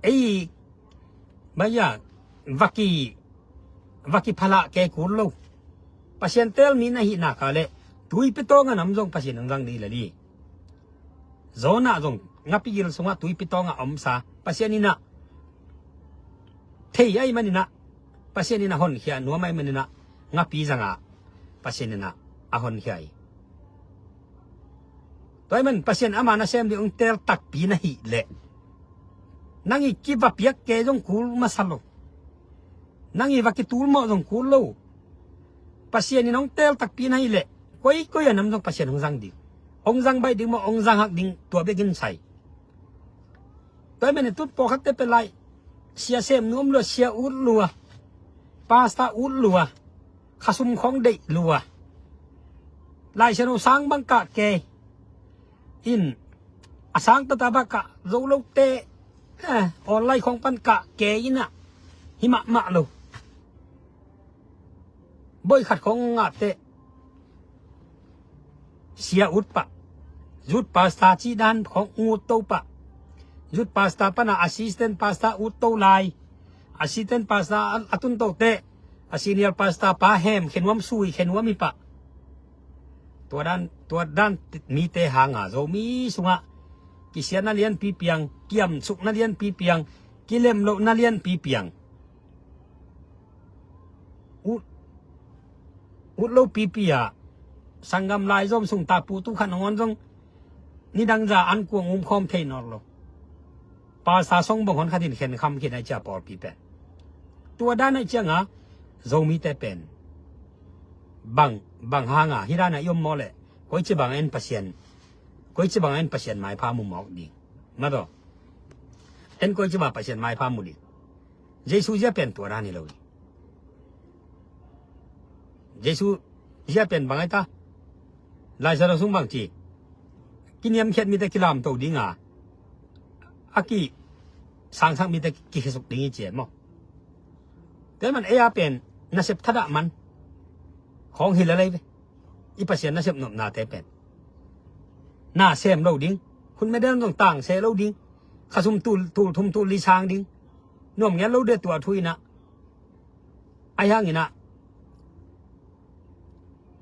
Ei maya vaki vaki phalah kei kul lo. Pasian tel mi na hih nak a le tuipi tawng a nam zong Pasian hong zang dih lel hi. Jonah zong ngapi gil sungah tuipi tawngah a omsa, Pasian in ah thei ahih manin ah, Pasian in ah honkhia nuam ahih manin ah, ngapi zangah Pasian in ah a honkhia hi. Tua ahih man Pasian ama nasem ding hong teel takpi na hih leh, nang i kiva piak kei zong kul masa lo. Nang i va kitulmawh zong kul lo. Pasian in hong teel takpi na hih leh, koikoi a nam zong Pasian hong zang ding. Hong zang baih ding maw, hong zang hak ding, tua bekin sai. Tua ahih manin tut pawlkhatte pia lai, sia sem nuam lua, sia ut lua, pastor ut lua, khasum khawng deih lua, Laisiangtho sang bang kah kei in, a sang tata bang kah zo lote, eh, online khawng pan kah kei in ah, hi mahmah lo. Bawi khat khawng ngah teh, sia ut pah, youth pastor cih dan khawng ut to pah, youth pastor pana assistant pastor ut to lai, assistant pastor a, a tun to teh, a senior pastor pa hem khe nuam, sui khe nuam hi pah. Tua dan, tua dan mite hanga Zomi sungah kisiatna lianpi piang, kiamsukna lianpi piang, kilemlohna lianpi piang. Ut, ut lo pipi ah, sanggam laizom sung tapu tu khat nangawn zong nidang za an kuang um khawm thei nawn lo. Pastor song bang hon khat in khen kham khin ai cia pawlpi pen. Tua dan ai cianga Zomite pen bang, bang hanga hi dan a i om maw leh, koici bang en Pasian, koici bang en Pasian maipha mu mawk ding. Mataw. En koici bang Pasian maipha mu ding. Jesu zia pen tua dan hi lo hi. Jesu zia pen bang ai ta? Laisiangtho sung bang ci? Kiniamkhiat mite kilamto dinga, a kisangsak mite kikhesuk ding hi ci e maw? Tua ahih man ei a pen nasep thadah man khawng hi lalei ve. I Pasian nasep nopnate pen na sem lo ding, khutmedem zong tangse lo ding, khasum tul, tul thum tul li sang ding, nuam ngiat lo ding tua thu in ah. Ahi hangin ah,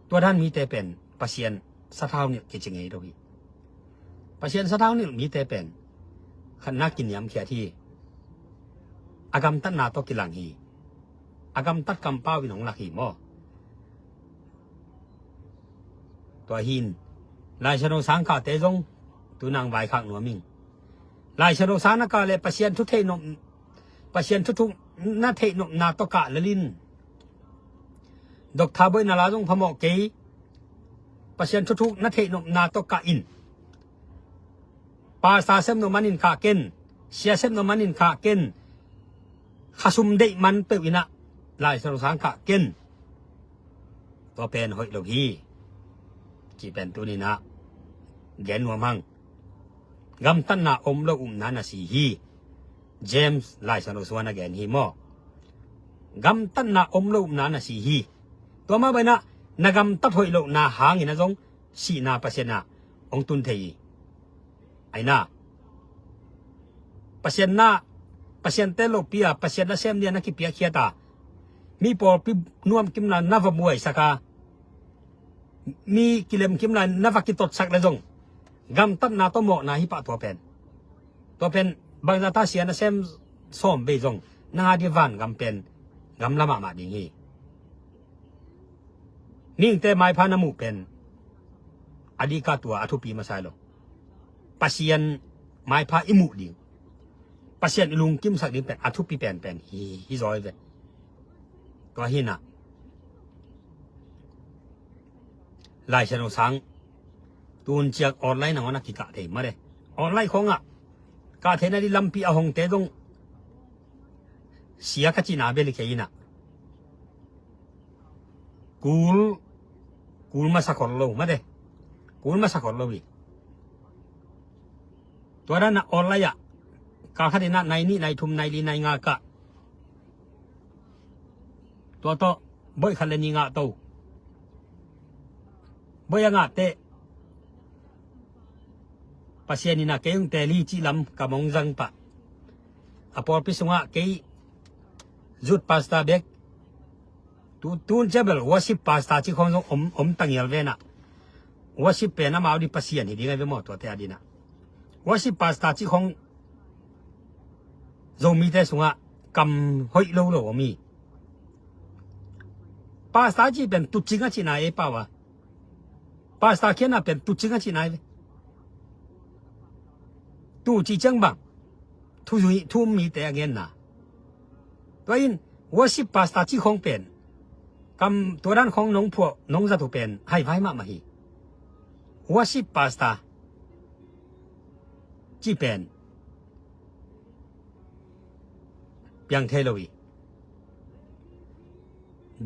tua dan mite pen Pasian sathau nilh kici ngei lo hi. Pasian sathau nilh mite pen khatna kiniamkhiat hi. A gamtatna tawh kilang hi. A gamtat kampau in hong lak hi maw? Tua hi in, Laisiangtho sang kahte zong tu nang vaikhak nuam ing. Laisiangtho sang na kah leh Pasian thu theih nop, Pasian thuthuk na theih nopna tawh kah lel in. Doctor Boina la zong phamawh kei. Pasian thuthuk na theih nopna tawh kah in. Pastor sem nop manin kah ken, sia sem nop manin kah ken, khasum deih man peuh in ah Laisiangtho sang kah ken. Tua pen hoih lo hi. Cih pen tuni in ah gen nuam hang. Gamtatna om lo upna na si hi. James Laisiangtho sungah na gen hi maw? Gamtatna om lo upna na si hi. Tua mah bangin ah na gamtat hoih lohna hangin ah zong sihna Pasian ah hong tun thei hi. Aina, Pasian na, Pasian te lopi a, Pasian nasem nia na kipiakkhiat a, mi pawlpi nuam kimla na va buaisak a, mi kilem kimla na va kitotsak le zong, gamtatna tawh mawhna hi pah tua pen. Tua pen bangzah ta sia nasem sawm bei zong nang a ding vangam pen gamla mahmah ding hi. Mihingte maipha na muh pen a dika tua a thupi masa hi lo. Pasian maipha i muh ding, Pasian i lungkimsak ding pen a thupi penpen hi, hi zaw hi ve. Tua hi in ah, Laisiangtho sang tun ciang online nangawn a kikah thei mah e. Online khawngah kah theihna ding lampi a hongte zong sia ka cihna bel hi kei in ah, kul, kul masa khol lo mate. Kul masa khol lo hi. Tua dan a online ah kal khat in ah nai nih, nai thum, nai li, nai nga kah. Tua tawh bawi khat le nih ngah to. Bawi a ngah teh Pasian in ah kei hong teel hi cih lam ka mong zang pah. A pawlpi sungah kei youth pastor bek, tu, tun ciang bel worship pastor cih khawng zong om, om tangial ve in ah. Worship pen amau ding Pasian hi ding a ve maw, tuate a ding ah. Worship pastor cih khawng Zomite sungah kam hoih lo lo om hi. Pastor cih pen tucing a cihna ei pau a. Pastor khiatna pen tucing a cihna ei ve. Tu cih ciang bang thuzui thu mite a genna. Tua in worship pastor cih khawng pen kam tua dan khawng nong phuah nong zat uh pen haivai mahmah hi. Worship pastor cih pen piang thei lo hi.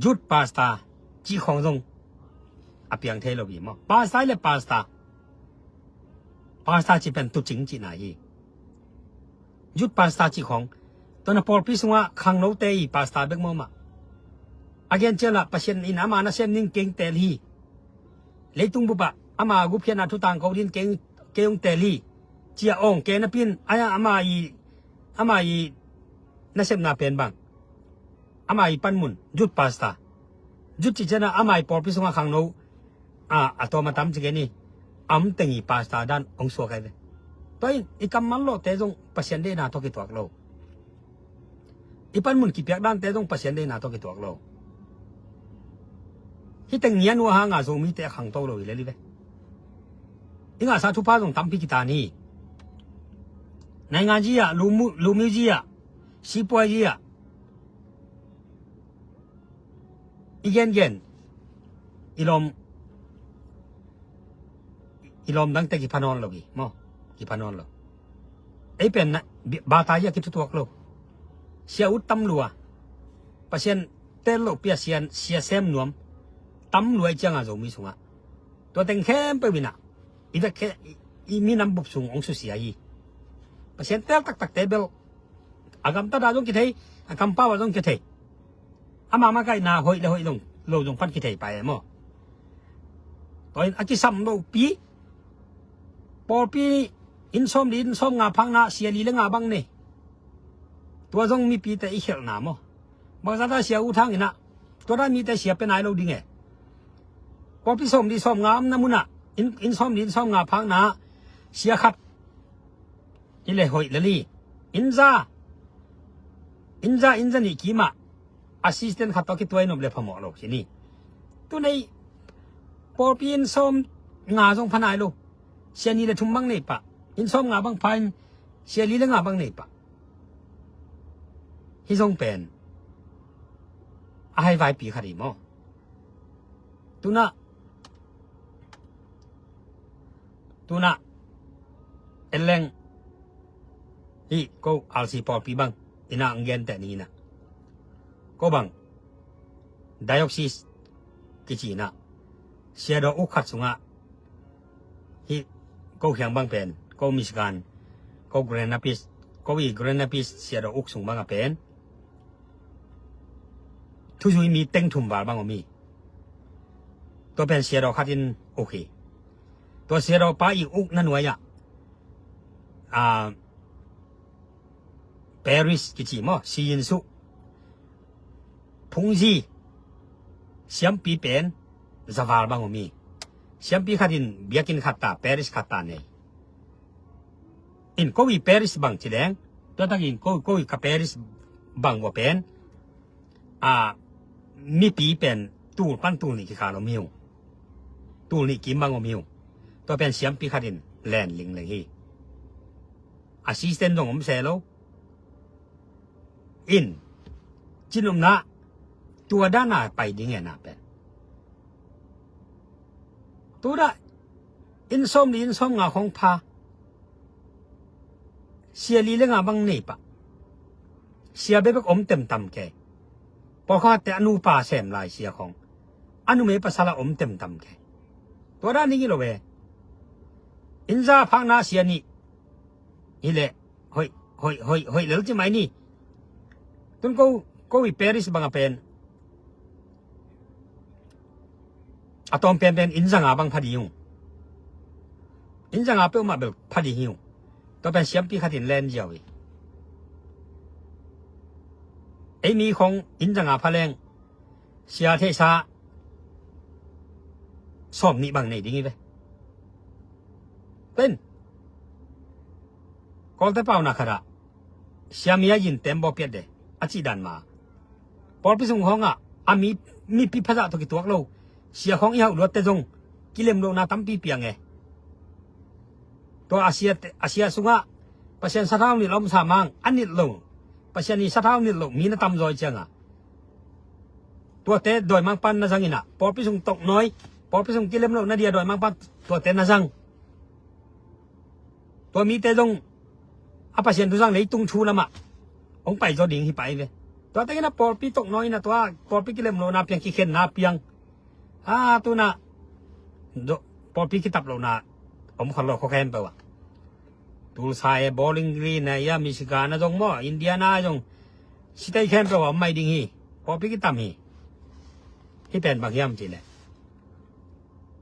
Youth pastor cih khawng zong a piang thei lo hi maw. Pastor le pastor, pastor cih pen tucing cihna hi. Youth pastor cih khawng tua na pawlpi sungah khangnote i pastor bek maw mah. A gen ciang lah Pasian in ama nasem ning keng tel hi. Leitung bupah ama gupkhiatna thutang ko din keng keng tel hi. Cia awng ke napin aya ama i ama i nasepna pen bang ama i panmun youth pastor. Youth cih ciangin ama i pawlpi sungah khangno a a tawm a tam ci ke ni. Am teng i pastor dan hong suak ai ve. Tua in i kammal lawhte zong Pasian deihna tawh kituak lo. I panmun kipiak dante zong Pasian deihna tawh kituak lo. Hih teng ngian uh a hanga Zomite a khangto lo hi lel hi ve. I ngahsa thupha zong tampi kitan hi. Naingan zi ah, lumu lumiu zi ah, sipuai zi ah. I gengen i lawm i lawm dangte kipha nawn lo hi maw. Kipha nawn lo. Ei pen na bata hi a kithutuak lo. Sia ut tam lua. Pasian tel lo pia sian sia sem nuam tam lua i cianga Zomi sungah. Tua teng khempeuh inah i vek khe i minam bup sung hong susia hi. Pasian tel taktakte bel a gamtat ah zong kithei, a kampau ah zong kithei. Ama makaihna hoih le hoih zong lo zong pan kithei pai e maw. Tua in a kisam lopi pawlpi inn sawm li inn sawm nga phakna sia li le nga bang nei. Tua zong mipite i khelhna maw. Bangzata sia u thang inah tua dan mite sia pe nai lo ding e. Pawlpi sawm li sawm nga omna munah inn sawm li inn sawm nga phakna sia khat i le hoih lel hi. Innza innza innza nih kimah assistant khat tawh kituai nop le phamawh lo ci ni. Tunei pawlpi inn sawm nga zong pha nai lo. Sia ni le thum bang nei pah. Inn sawm nga bang pha in sia li le nga bang nei pah. Hi zong pen a haivaipi khat hi maw. Tunah tunah en leng hih ko R C pawlpi bang inah ang genteh ni inah ko bang diocese kici inah siadaw uk khat sungah hih ko khiang bang pen ko Michigan ko Grand Rapids ko i Grand Rapids siadaw uk sung bangah pen thuzui mi teng thum val bang om hi. Tua pen siadaw khat in uk hi. Tua siadaw pa i uk na nuai ah a parish kici maw siyin suh phungzi siampi pen zaval bang om hi. Siampi khat in biakinn khat ta parish khat ta nei. In ko i parish bang ci leng tua tak in ko ko i ka parish bang vua pen a mipi pen tul pan tul nih kikal om hi uh. Tul nih kim bang om hi uh. Tua pen siampi khat in len lingleng hi. Assistant zong om se lo. In cinopna tua dana pai ding e na pen tudah inn sawm li inn sawm nga khawng pha sia li le nga bang nei pah. Sia bekbek om temtam kei. Pawlkhatte a nupa sem lai sia khawng a numei pasal a om temtam kei. Tua dan ding hi lo ve. Innza phakna sia nih hileh hoih hoih hoih hoih lel ci mai ni. Tun ko ko i parish bang a pen a tawm penpen inn zanga bang pha ding uh. Inn zanga peuhmah bel pha ding hi uh. Tua pen siampi khat in len ziau hi. Ei mi khong inn zanga pha leng sia theihsa sawm nih bang nei ding hi ve. Pen Pawlte pauna khatah siami a yin tembaw piat de a cih dan ma. Pawlpi sung khawngah a mi, mipi phazah tawh kituak lo sia khawng i hauh luatte zong kilem lohna tampi piang e. Tua a sia, a sia sungah Pasian sathau nilh a om sa mang a nilh lo, Pasian i sathau nilh lo mi na tamzaw i cianga tuate dawimangpan na zang inah pawlpi sung toknawi, pawlpi sung kilem lohna dia dawimangpan tuate na zang. Tua mite zong a Pasian thuzang leitung thu lamah hong paizaw ding hi pai ve. Tua tengin a pawlpi toknawi inah tua pawlpi kilem lohna piang, kikhenna piang. A tunah pawlpi kitap lohna om khawh lo khaw khempeuh ah. Tulsa e, Bowling Green e, ia Michigan a zong maw, Indiana a zong sitei khempeuh ah om mai ding hi. Pawlpi kitam hi. Hih pen bang hiam cihleh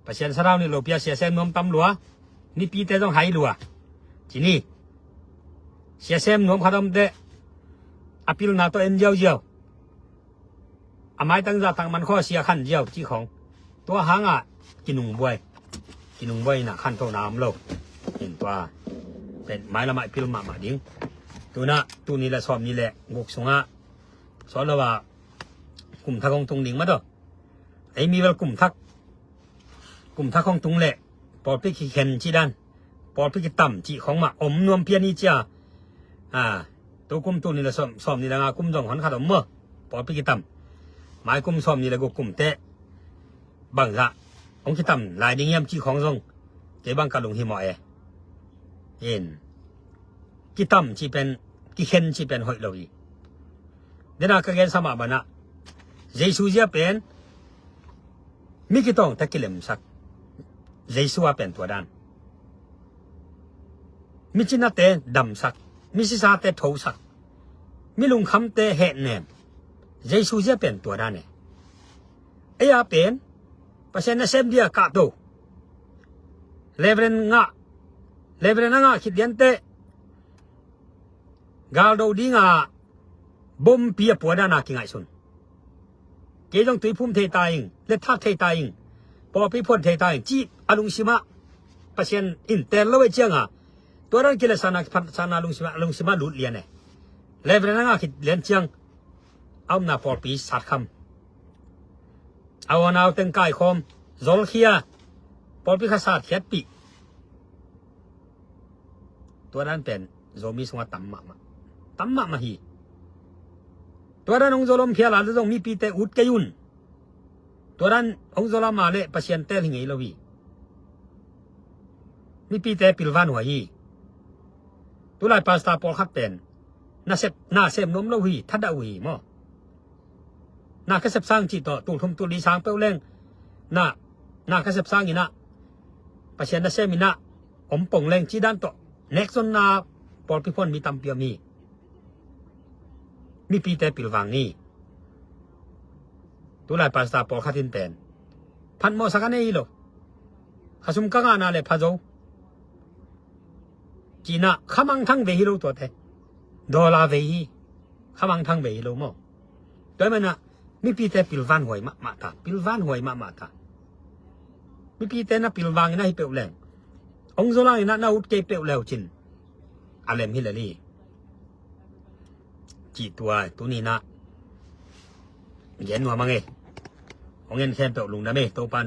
Pasian sathau nilh lo pi a sia sem nuam tam lua, mipite zong hai lua. Ci ni. Sia sem nuam khat om teh a pilna tawh en ziauziau. A maitang zahtak man khawng a sia khan ziau cih khawng. Tua hangah kinungbuai. Kinungbuai inah khantohna om lo. In tua pen mailamah i pil mahmah ding. Tunah tul nih le sawm nih le guk sungah sawt lo a kum thak hong tung ding mah tawh. Ei mi bel kum thak, kum thak hong tung leh pawlpi kikhen cih dan, pawlpi kitam cih khawng mah om nuam pian hi cia. A, tu kum tul nih le sawm, sawm nih le nga kum zong hon khat om maw, pawlpi kitam. Mai kum sawm nih le guk kum teh bangzah hong kitam lai ding hiam cih khawng zong kei bang ka lunghimawh e. In kitam cih pen, kikhen cih pen hoih lo hi. Dena ka gensa mah banah Jesu zia pen mi kitawngte kilemsak. Jesu a pen tua dan. Mi cinate damsak, mi sisate thosak, mi lungkhamte hehnem. Jesu zia pen tua dan e. Ei a pen Pasian nasem dia kahto. Reverend ngah, Reverend a ngah khit lianteh galdo dinga bompi a pua dana kingaihsun. Kei zong tuiphum thei ta ing, letthak thei ta ing, pawlpi phuan thei ta ing cih a lungsimah Pasian in teel lo e cianga tua dan kiletsakna, kiphatsakna lungsimah, lungsimah lut lian e. Reverend a ngah khit lian ciang a omna pawlpi satkham. A u a nau teng kaikhawm, zolkhia, pawlpi kha satkhiatpih. Tua dan pen Zomi sungah tam mahmah. Tam mahmah hi. Tua dan hong zol om phial a zong mipite ut kei un. Tua dan hong zol a mah leh Pasian teel hi ngei lo hi. Mipite pilvan huai hi. Tulai pastor pawlkhat pen na sep, na sem nuam lo hi, thadah uh hi maw. Na ka sep sang cih tawh, tul thum tul li sang peuh leng na, na ka sep sang inah Pasian nasem inah om pong leng cih dan tawh nekzonna pawlpi phuan mi tampi om hi. Mipite pilvang ni. Tulai pastor pawlkhat in pen phatmawhsak a nei hi lo. Khasum ka ngahna le pha zo. Cinah khamangthang ve hi lo tuate. Dollar ve hi. Khamangthang ve hi lo maw. Tua hi manah mipite pilvan huai mahmah ta. Pilvan huai mahmah ta. Mipite na pilvang inah hi peuh leng, hong zolang inah na ut kei peuh leu cin a lem hi lel hi. Cih tua tuninah gen nuam a ngei. Hong en khempeuh lungdam e. Topan